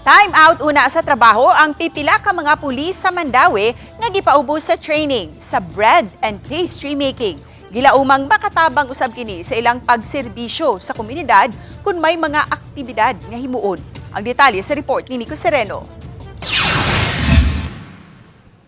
Time out una sa trabaho ang pipila ka mga pulis sa Mandaue nga gipaubos sa training sa bread and pastry making. Gilaumang makatabang usab kini sa ilang pagserbisyo sa komunidad kung may mga aktibidad nga himuon. Ang detalye sa report ni Nico Sereno.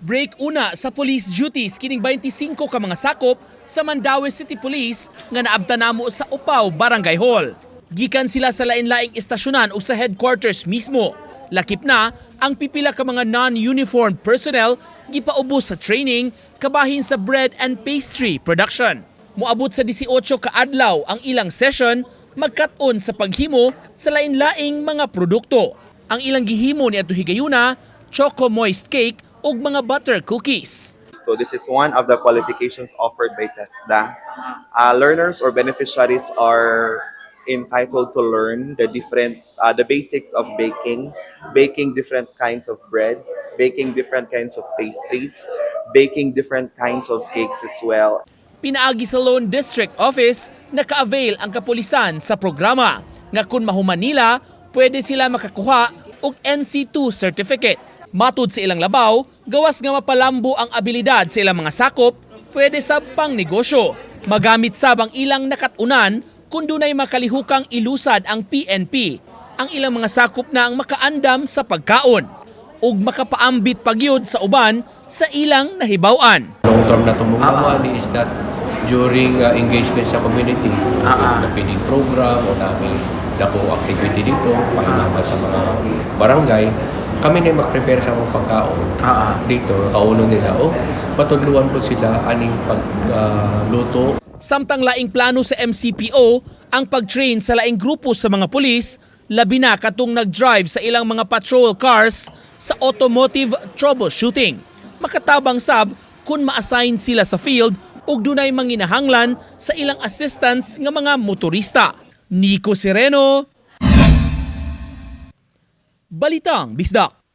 Break una sa police duties kining 25 ka mga sakop sa Mandaue City Police nga naabtan namo sa Upaw Barangay Hall. Gikan sila sa lain-laing istasyonan o sa headquarters mismo. Lakip na ang pipila ka mga non-uniformed personnel gipaubos sa training kabahin sa bread and pastry production. Moabot sa 18 ka adlaw ang ilang session, magkat-on sa paghimo sa lain-laing mga produkto. Ang ilang gihimo ni adto higayuna, choco moist cake ug mga butter cookies. So this is one of the qualifications offered by TESDA. Learners or beneficiaries are entitled to learn the basics of baking, baking different kinds of breads, baking different kinds of pastries, baking different kinds of cakes as well. Pinaagi sa Lone District Office, naka-avail ang kapulisan sa programa nga kung mahuman nila, pwede sila makakuha og NC2 certificate. Matud sa ilang labaw, gawas nga mapalambo ang abilidad sa ilang mga sakop, pwede sa pangnegosyo. Magamit sab ang ilang nakatunan kung dunay makalihukang ilusad ang PNP. Ang ilang mga sakop na ang makaandam sa pagkaon ug makapaambit pagyud sa uban sa ilang nahibaw-an. Long term na tumong ni is that during engagement sa community, na feeding program o namin dako activity dito, pahilaman sa mga barangay, kami na mag-prepare sa mga pagkaon dito, kauno nila, oh, patudluan po sila aning pagluto. Samtang laing plano sa MCPO ang pag-train sa laing grupo sa mga pulis, labi na katong nag-drive sa ilang mga patrol cars sa automotive troubleshooting. Makatabang sab kung ma-assign sila sa field ug dunay manginahanglan sa ilang assistance nga mga motorista. Nico Sereno, Balitang Bisdak.